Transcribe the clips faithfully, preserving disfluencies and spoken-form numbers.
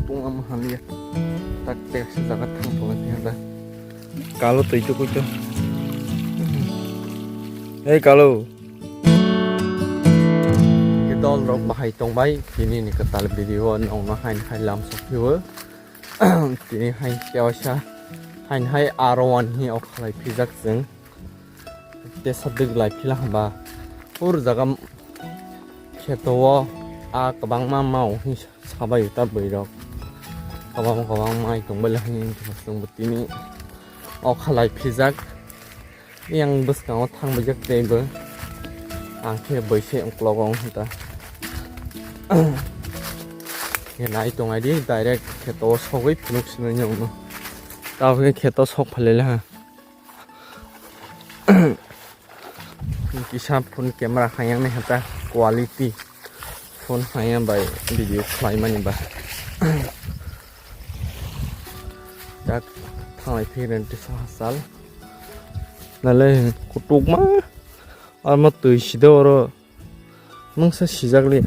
tong ama hamya. Tak tek se jaga thang tong lai da. Kalo twi tu kuitu. Hey, kalo. Ke dol rok bahai tong bai. Tini ni kwtal video nong no hain hai lam sok phiyo. Tini hai kewasa. Hain hai aro wan hi ok khalai phijak chwng. Tesa dwglai phila hwnba, hur jaga kheto o a kwbangma mau hwnwi sabai ta bwrwi rok. Kwbangma kwbangma mai tongbaila hwnwi chwngbo tini o khalai phijak. Yang bwskango thangbaijak teibo. Ang khe baise uklogo wng kha ta. Khe nai tong ai di, direct kheto o sogwi phunuk sinai nokno. Tamo khe kheto sok phalai le ha. Kisa phone camera hayang ni hata quality phone hayang bai video khlai mani ba. Tak thanglai phi renti so hasal. Nale kutuk ma ama twi sido oro mungsa sijak li.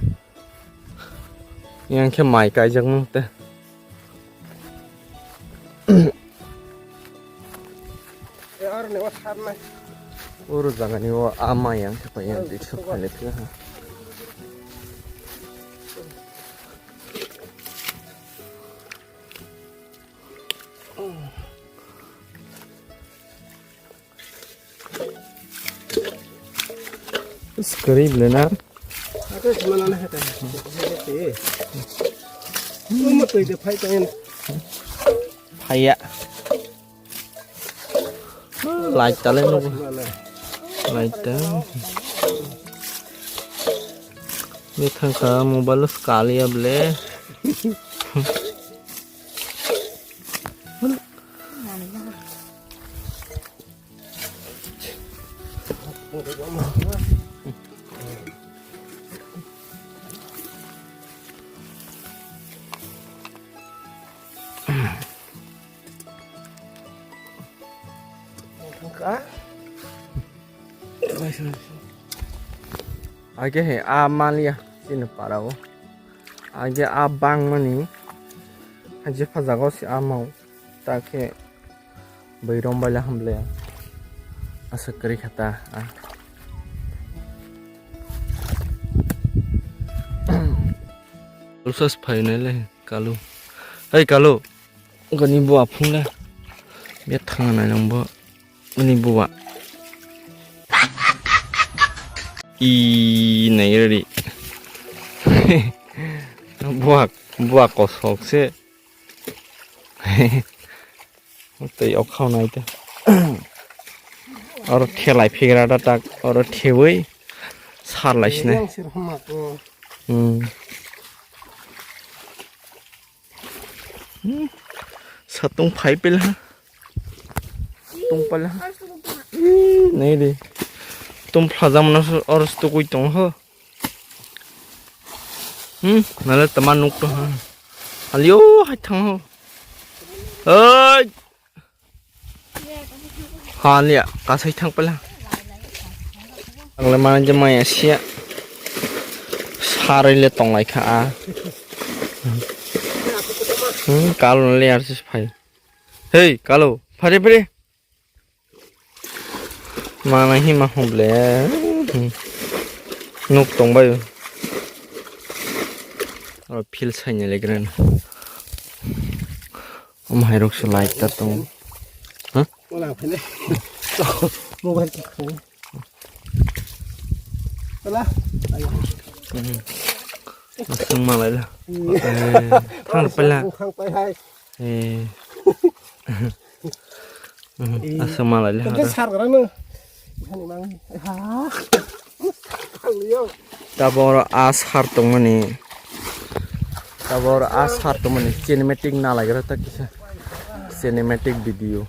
Yang khe mai kaijak mung te. Oro jaga ni o ama yang khe pai yang dik sok phai le phiya ha. Is kwrwi bwle na? Ate simana na hete. Hete. Mo twi de phai tong. Phaiya. Light ta le nugo. Light ta. Ni thangka mobile skaliya bwle. Age he a maliya chini parao. Age a bangmani haji phajago se a mau. Ta khe bwrwi rombaila hamle aswk kwrwi kha ta a. Ulsas phainai le kalu. Hei kalu. Gani buwa phung le. Be thang nai nang bo. Ani buwa. I nai ready. Buwa, buwa kosok se. Tei o khao nai te. Oro thelai phigra da tak, oro thewi sar lai sini. Yang sir hama ko. Hmm. Hmm. Satung phai pila. Tung pala. Ih, nai de. Tum phlajak mano oro stukui tong ho. Hmm, nale tama nuk to ha. Alio hai thang ho. Oi. Ha lia, kasai thang pala. Ang le mana je maya sia. Sarai le tong lai kha a. Hmm, kalo le ar phai. Hei, kalo, phare phare. Mana hima hum ble. Nuk tong bai. Oro phil saini le gran. Om hai rok se light ta tong. Ha? Wala phane. Mobile ta khong. Wala. Ayo. Asung malai la. Hmm. Eh, thang pala. Thang pai hai. Eh. Mhm, aswk malai le hada. Sar gara no. Hani mang. Ha. Ang liyo. Tabor a sar tongmani. Tabor a sar tongmani cinematic nalai gara ta kisa. Cinematic video.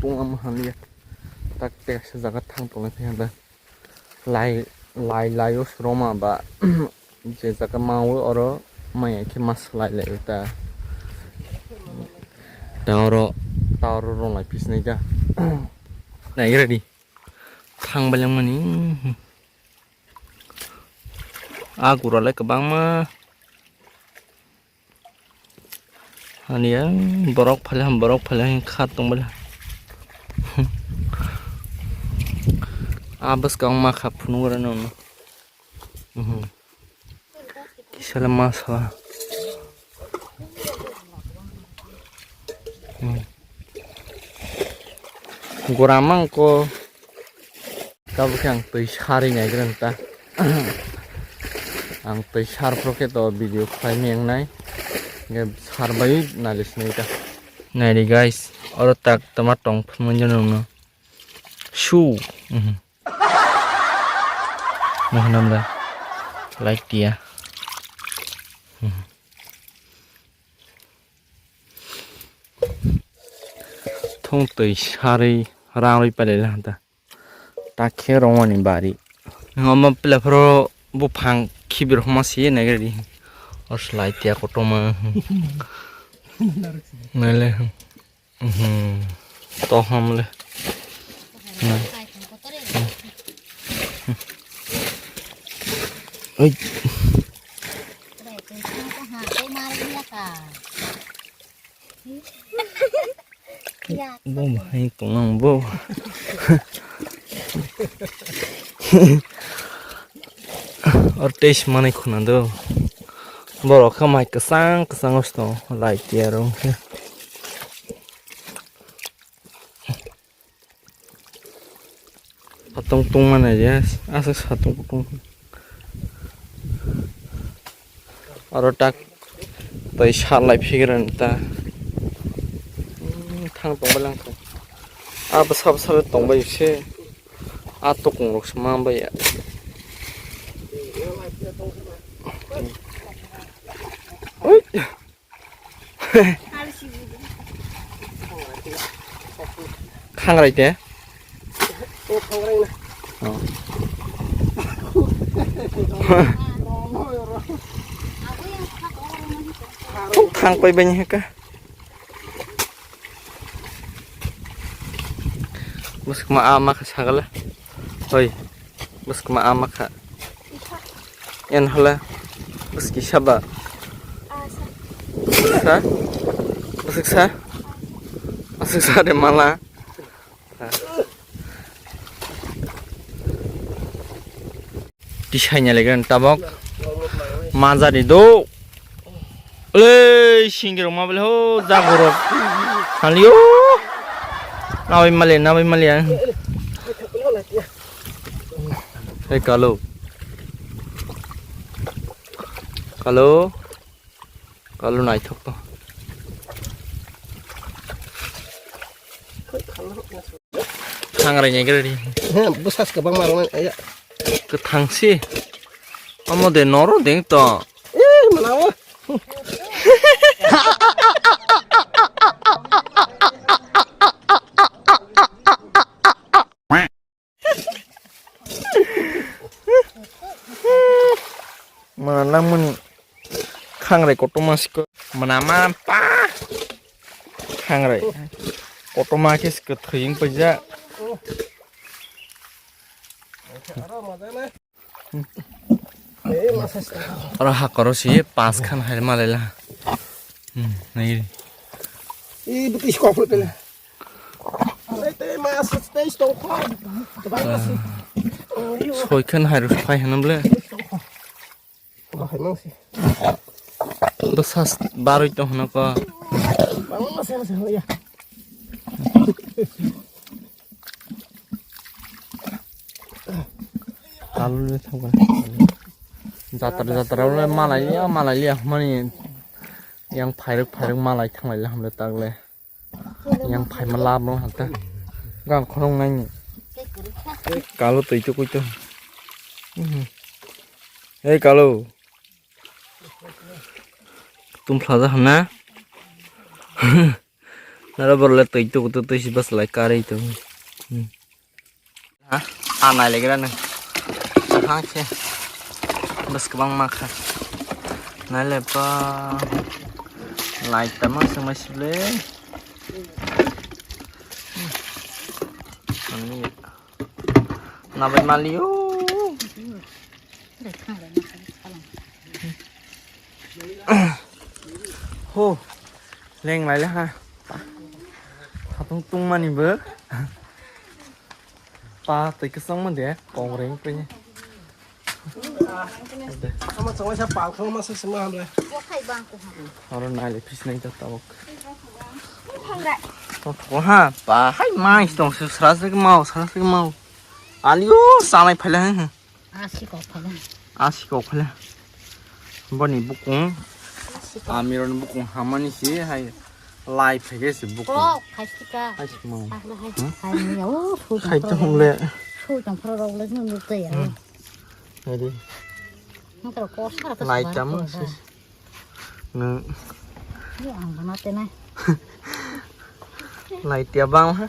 Ang hamya. Tak tek sa jaga thang tongnai phai handa. Lai, lai, lai o sroma ba. Je jaga ma o oro maya khe mas lai lai ta. Ta oro, ta oro rong lai pis nai ta. Nai ready. Thang balang mani. A gura lai kwbangma. Ani ang borok phale ham, borok phale ham kha tong bale. A bwskang ma kha phunuk rano no. Mhm. Kisala ma sa. Hmm. Gura mang ko. Tabuk khe ang twi sarwi naigra ta. Ang twi sar phro khe to video khlai meng nai. Nge sar bai nali sinai ta. Nai di guys, oro tak toma tong phunuk jano no. Su. Mhm. Mo hanam da. Like dia. Mhm. Thung twi sarwi rang rwi palai la ta. Ta khe rongmani bari. Omo pila phoro buphang khibir homa si nai gari. O slai tia kotorma. Nai le. Mhm. To ham le. Nai. Oi. Bo bahai tongo ang bo. Or taste manai khuna do. Borok kha mai kwchang kwchang osto lai tiya rong khe. Satung tungmani je, aswk satung kutung. Oro tak tei salai phigrani ta. Hmm, thang tongbai lang kha. A bwsa bwsa tongbai se. A tukung rok se ma bai ya. Ui. Khangrai te? Oh. Khang koi bani haka. Bwswk ma ama kha sagala. Hoi. Bwswk ma ama kha. En hala. Bwswk kisa ba. Sa? Bwswk sa? Bwswk sa de mala. Tisai nya legan tabok. Manjari do. Ole, singi rok ma bele ho, jago rok. Halio. Nabai male, nabai male ya. Hey, Kalu. Kalu. Kalu naithok to. Thangrai nai gari. He, bwsas kwbangma rwmani, aya. Kwthang si. Omo de noro deng to. Eh, manawa. Mana langmani khangrai kotorma sikho. Mana ma pa. Khangrai. Kotorma khe sikho thwing paija. Oro hakoro si pas khan hai malaila. Hmm, nai. Ih, betis kok pele. Tei, tei, mas, tei, tongkho. Soi khan hai rus phai hanam le. Bahai mang si. Bwsas baroi tong hano ko. Bang mas, mas, ya. Kalu le thangkha. Jatra, jatra le malai ya, malai ya, mani yang phairuk, phairuk malai thanglai le hamle tak le. Yang phaima lab no hata. Gang khorong nai ni. Kalu twi tu kuitu. Hei, Kalu. Tum phlaja hana. Nara borok le twi tuk tuk twi si bwslai karwi tongo. Hmm. Ha? A nai legra nang. Ha khe. Bas kwbang ma kha. Nai le pa. Light tamo swngma sibole. Ani. Nabai maliyo. Ho, leng lai le ha. Hatung tung mani bo. Pa twi kwchang ma de, kong reng pe. Ama chawai sa pal khong ma sa sima hamle. Oro nai le phis nai ta tabok. Ko ha, pa hai mai tong su sra se mau, sra se mau. Aliyo, sanai phaila. Asi kok phaila. Asi kok phaila. Boni bukung. Amironi bukung hamani si hai lai phege si bukung. Kok, khai sika. Hai si mau. Sakla hai. Hmm? Hai ni, oh, su Khai tong to phoro le. Su tong phoro rok le nung nung te ya. Hmm. Hai di. Nung toro kok sara to Lai sara tamo to si. Nung. Ni ang bana te nai. Lai tia bang ha.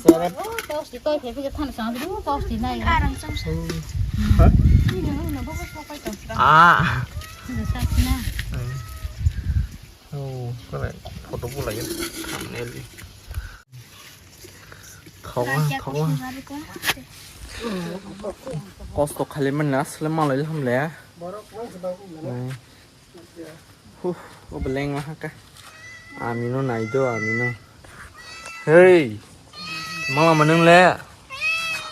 Sere. Oh, tos di koi phe phe than sang di tos di nai. Arang sang. Ah. Ni na na bo ko koi tong sra. Ah. Ni sa na. Oh, kore photo bu lagi. Thumbnail di. Khawa, khawa. Kosto khali man na sle malai hamle. Hmm. Huh, o beleng ma haka. Amino nai do, amino. Hey. Mala manung le.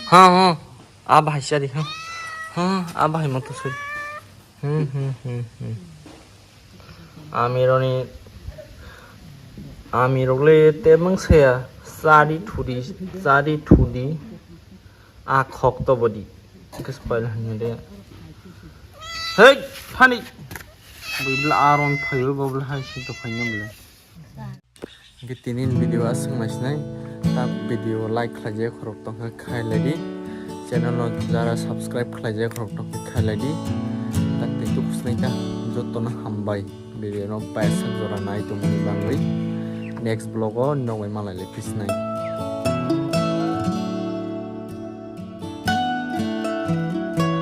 Ha, ha. Aba hai sari, ha. Ha, aba hai moto sari. Hmm, hmm, hmm, hmm. Amironi, amirok le te mung saya. Sari thudi, sari thudi. A khok to bodi. Kes paila hanya de. Hey, Fani. Bibla aron phayo, bibla hai si to phayo bla. Hingke tini ni video aswk naisinai, ta video like khlaijak khorok tongkha khai laidi, channel no jara subscribe khlaijak khorok tongkha khai laidi, tak tei tuk khusnai ta joto no hambai video no paisa jora nai tongmani bangwi, next vlog o nogwi malai lai phisnai.